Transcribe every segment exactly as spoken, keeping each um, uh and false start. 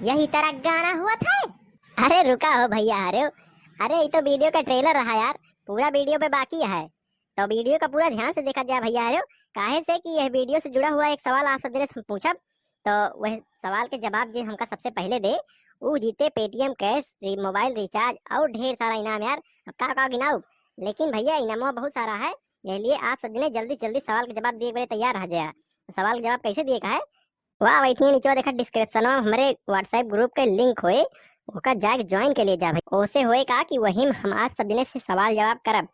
यही तरह गाना हुआ था। अरे रुका हो भैया, अरे, अरे, ये तो video का trailer रहा यार, पूरा video पे बाकी है, तो video का पूरा ध्यान से देखा जाए भैया, अरे, काहे से कि यह video से जुड़ा हुआ एक सवाल आप सब जने से पूछब, तो वह सवाल के जवाब जे हमका सबसे पहले दे, ऊ जीते Paytm cash, रि-, mobile recharge और ढेर सारा इनाम यार। अब का का गिनाऊ, लेकिन भैया इनामवा बहुत सारा है, यह लिए आप सब जने जल्दी से जल्दी सवाल के जवाब दिए के बड़े तैयार रह जाए। सवाल के जवाब कैसे दिए का है? वाह, बैठिए नीचे देखा description में हमरे WhatsApp group के link होए, ओका जाके join के लिए जा भाई। ओसे होए का कि वही में हम आप सब जने से सवाल जवाब करब,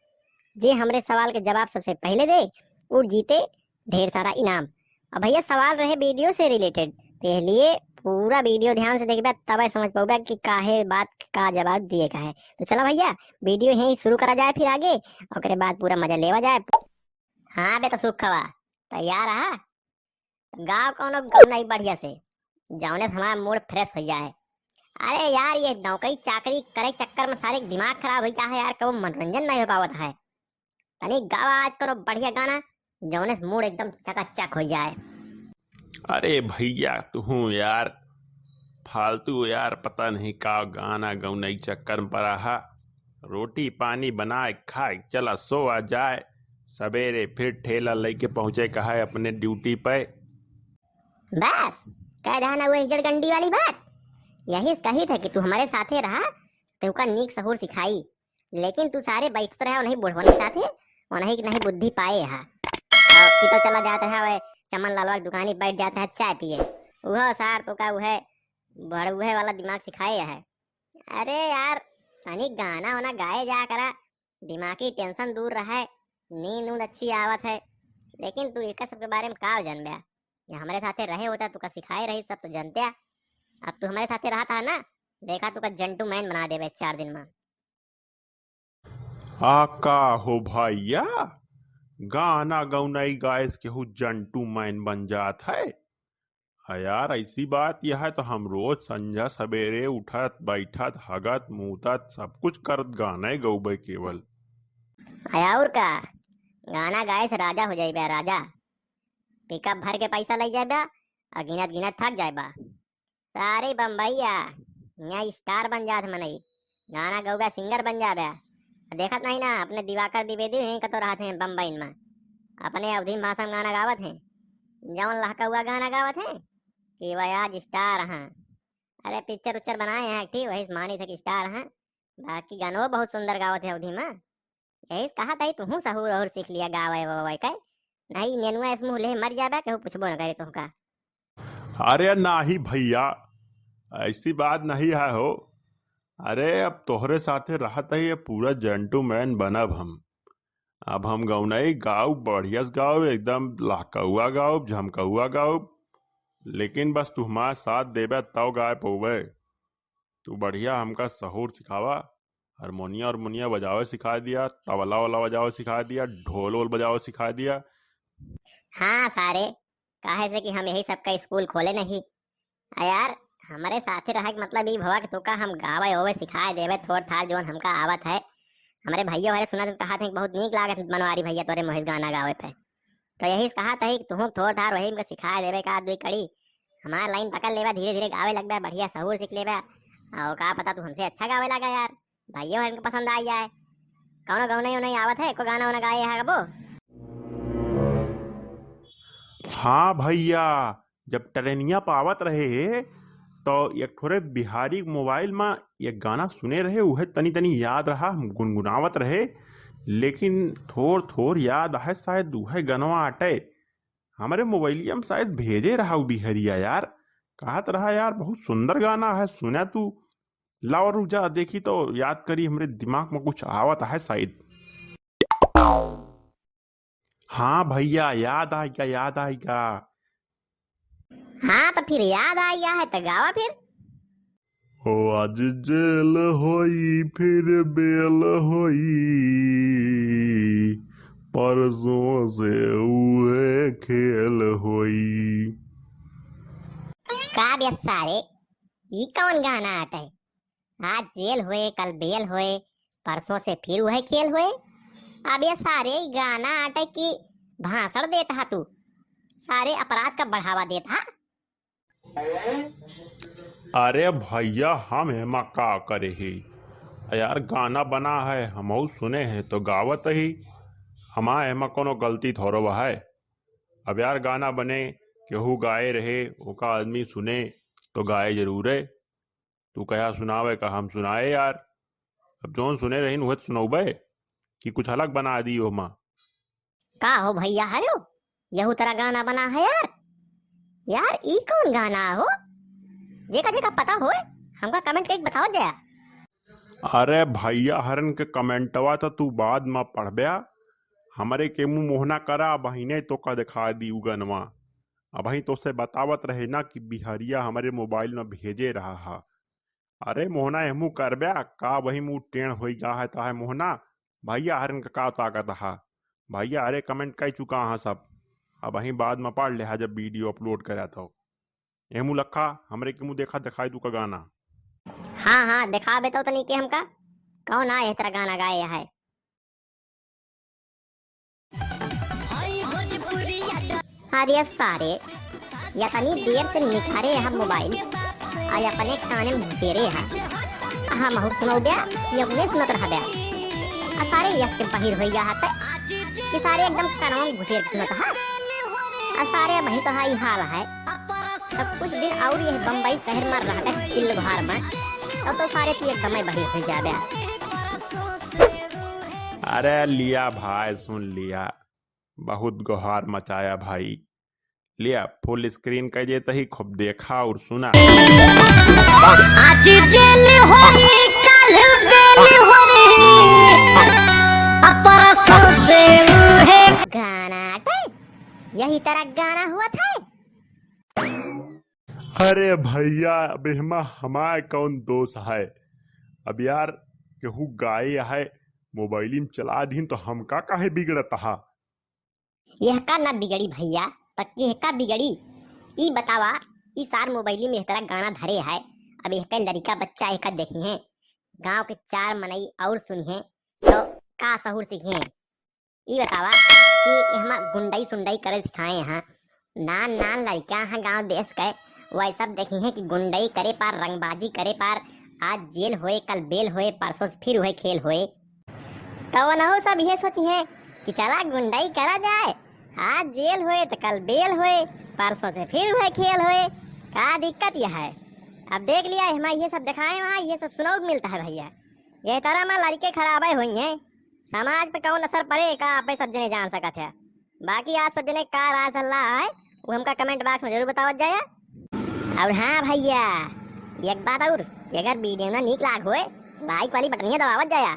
जे हमरे सवाल के जवाब सबसे पहले दे, ऊ जीते ढेर सारा इनाम। अब भैया सवाल रहे video से related, तो यह लिए पूरा video ध्यान से देखबे तबे समझ पाओगे कि काहे बात का जवाब दिए का है। तो चला भैया, video यहीं शुरू करा जाए, फिर आगे ओकरे बाद पूरा मजा लेवा जाए। हाँ बे तो सुखवा, तैयार रहा, गाँव कौनो गाँव नहीं बढ़िया से, जौने से हमारा mood fresh हो जाए। अरे यार, ये नौकरी चाकरी करे चक्कर में सारे दिमाग खराब हो गया है यार, कबो मनोरंजन नहीं हो पावत है। तनी गावा आज कोनो बढ़िया गाना, जौने से mood एकदम चकाचक हो जाए। अरे भैया, तू यार फालतू यार, पता नहीं का गाना गौनई चक्कर में पड़ा हा। रोटी पानी बनाए खाए, चला सोवा जाए, सवेरे फिर ठेला लेके पहुँचे का है अपने duty पे। बस, कह दहा ना वही जड़गंडी वाली बात। यही से कही था कि तू हमारे साथे रहा, तो का नीक सहूर सिखाई, लेकिन तू सारे बैठत रहा उन्हीं बुढ़वन के साथे, उन्हीं की नहीं बुद्धि पाए हा। और कि तो चला जाता है वह चमन लालवा की दुकानी बैठ जाता है चाय पिए, वह सार तो का वह बड़ुए वाला दिमाग सिखाए है। अरे यार, तनी गाना वाना गाए जा करा, दिमागी tension दूर रहे, नींद ऊंद अच्छी आवत है। लेकिन तू एक सबके बारे में का जानबे? ये हमरे साथे रहे होता, तू का सिखाए रही, सब तो जानते। अब तू हमारे साथे रहता है ना, देखा तू का gentleman बना देबे चार दिन में। आ का हो भैया, गाना गौनाई गाए से केहू gentleman बन जात है? आ यार, ऐसी बात यह है तो हम रोज संझा सवेरे उठत, बैठत, हगत, मूतत, सब कुछ करत गाना ही गौबे केवल। आ और का, गाना गाए से राजा हो जाइबे, राजा। Pickup भर के पैसा ले जाइबे, आ गिनत गिनत थक जाइबा। सारे बम्बईया, यहाँ star बन जात मनई, गाना गौबे, singer बन जाबे। देखत नहीं ना, अपने दिवाकर द्विवेदी ही कतो रहत हैं बम्बई में, अपने अवधी में भाषा में गाना गावत हैं, जौन लहका हुआ गाना गावत हैं कि वह आज star हैं। अरे picture उच्चर बनाए हैं ठीक, वही से मानी थे कि star हैं, बाकी गानों बहुत सुंदर गावत है अवधी में। यही से कहा था, तू सहूर अहूर सीख लिया गावे वावे के, नहीं नेनुआ इस मुँह ले मर जाबे, केहू पूछबो न करे तुहका। अरे नाही भैया, ऐसी बात नहीं है हो। अरे अब तोहरे साथे रहत ही, ये पूरा gentleman बनब हम। अब हम गौनई गाउब, बढ़िया से गाउब, एकदम लहकौआ गाउब, झमकौआ गाउब, लेकिन बस तू हमार साथ देबे तब गाए पौबे। तू बढ़िया हमका सहूर सिखावा, हारमोनिया उरमोनिया बजावे सिखा दिया, तबला वाला बजावे सिखा दिया, ढोल वोल बजावे सिखा दिया। हाँ सारे, काहे से कि हम यही सबका स्कूल खोले नहीं। आ यार, हमरे साथे रहे के मतलब ई भवा कि तोका हम गावे ओवे सिखाए देवे थोड़ थाड़ जौन हमका आवत है। हमरे भैया हरे सुनत कहा थे बहुत नीक लागत बनवारी भैया तोरे मोहिस गाना गावे पे। तो यही से कहा था कि तुहूँ थोड़ थाड़ वही हमका सिखाए देवे का दुई कड़ी। हमार लाइन पकड़ लेबा, धीरे धीरे गावे लगबा, बढ़िया सहूर सीख लेबा। और का पता तू हमसे अच्छा गावे लागा यार, भाइयों हरन के पसंद आ जाए। कौनो गौनई उनई आवत है, एको गाना उना गाए है कबो? हाँ भैया, जब ट्रेनिया पावत रहे तो एक ठोरे बिहारी मोबाइल में एक गाना सुने रहे, उहे तनी तनी याद रहा, हम गुनगुनावत रहे, लेकिन थोड़ थोड़ याद आहे, शायद उहे गनवा आटे। हमरे मोबाइलिया में शायद भेजे रहा उ बिहरिया यार, कहत रहा यार बहुत सुंदर गाना है, सुना तू। लाओ रुक जा, देखी तो याद करी, हमरे दिमाग में कुछ आवत है शायद। हाँ भैया, याद आइगा, याद आइगा। हाँ तो फिर याद आइगा है तो गावा फिर। ओ आज जेल होई फिर बेल होई, परसों से उहे खेल होई। का बे सारे, ई कौन गाना आटे? आज जेल होए, कल बेल होए, परसों से फिर उहे खेल होए। अब ये सारे ई गाना आटे कि भाषण देत हा तू, सारे अपराध का बढ़ावा देत हा। अरे भइया, हम एमा का करे ही? यार, गाना बना है, हमहू सुने हैं तो गावत ही। हमा एमा कोनो गलती थोड़ो है। अब यार, गाना बने, केहू गाए रहे, ओका आदमी सुने तो गाए जरूर है। तू कहा सुनावे का हम सुनाए यार? अब जौन सुने रहीन उहे तो सुनौबे कि कुछ अलग बना दी ओमा। का हो भइया हरो, यहू तरह गाना बना है यार? यार, ई कौन गाना हो? जेका जेका पता होए, हमका comment करके बतावत जाया। अरे भइया हरन के commentवा तो तू बाद में पढ़ब्या, हमरे के मुंह मोहना करा, अबहिने तोका दिखा दी उ गनवा। अबही तोसे बतावत रहे ना कि बिहरिया हमरे mobile में भेजे रहा हा। अरे मोहना, एहमू करब्या का? वही मुंह टेढ़ होई गा है तो है मोहना। भइया हरन का का ताकत हा? भइया हरे comment कई चुका हा सब। अबही बाद में पढ़ ले हा जब video upload करा तो। एहमू लखा, हमरे के मुंह देखा, दिखाई दू का गाना। हाँ, हाँ, दिखाबे तो तनी के हमका। कौन आ एह तरह गाना गाए है? अरे सारे, यतनी देर से निकारे यहाँ mobile, आ अपने काने में घुसेरे हा। हमहू सुनौब्या, ये अपने सुनत रहब्या। आ सारे यस के बहिर होई गा हते, कि सारे एकदम कानवा में घुसेर के सुनत हा। आ सारे वही तो हाई हाल है। तब कुछ दिन और ये बम्बई शहर में रहबे चिल्ल घर में, तब तो सारे तू एकदम ही बहिर हो जाबे। अरे लिया भाई, सुन लिया, बहुत गोहार मचाया भाई। लिया, full screen कर देता ही, खूब देखा और सुना। आज जेल होई, कल बेल होई, आ परसों से उहे गाना। यही तरह गाना हुआ था। अरे भइया, अब एहमा हमार कौन दोष है? अब यार, केहू गाए है, mobile में चला दीन तो हमका काहे बिगड़त हा? यहका ना बिगड़ी भइया, तो केहका बिगड़ी? ई बतावा, ई सार mobile में एह तरह गाना धरे है, अब एहका लड़िका बच्चा एहका देखिहें, गाँव के चार मनई और सुनिहें, तो का सहूर सीखिहें? ई बतावा कि एहमा गुंडई सुंडई करे सिखाए हैं। नान नान लड़िका हैं गाँव देश के, वही सब देखिहें कि गुंडई करे पार, रंगबाजी करे पार, आज जेल होए, कल बेल होए, परसों से फिर उहे खेल होए। तो वनहु सब इहे सोचिहें कि चला गुंडई करा जाए, आज जेल होए तो कल बेल होए, परसों से फिर उहे खेल होए। का दिक्कत यह है? अब देख लिया, एहमा इहे सब दिखाए वहाँ, इहे सब सुनौक मिलता है भइया। यह तरह मा लड़िके खराबे होइहें। समाज पे कौन असर पड़े, का आपे सब जने जान सकत है। बाकी आप सब जने का राय सलाह है, वो हमका comment box में जरूर बतावत जाया। और हाँ भइया, एक बात और, कि अगर video ना नीक लाग होए, like वाली बटनिया दबावत जाया।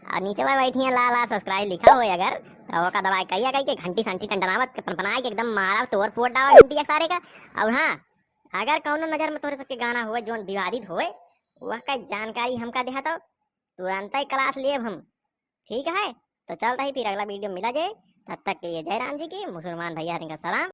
और नीचे वह बैठी है लाल लाल subscribe लिखा होए अगर, तो ओका दबाए कहिया कही के घंटी संटी टनटनावत के पनपनाए के एकदम मारा तोड़ फोड़ डावा घंटी एक सारे का। और हाँ, अगर कौनो नजर में तोहरे सबके गाना होए जौन विवादित होए, वह का जानकारी हमका देहा तो तुरंत ही class लेब हम। ठीक है, तो चलता ही फिर अगला video मिला जाए। तब तक के लिए जय राम जी की, मुसलमान भइया हरिन का सलाम।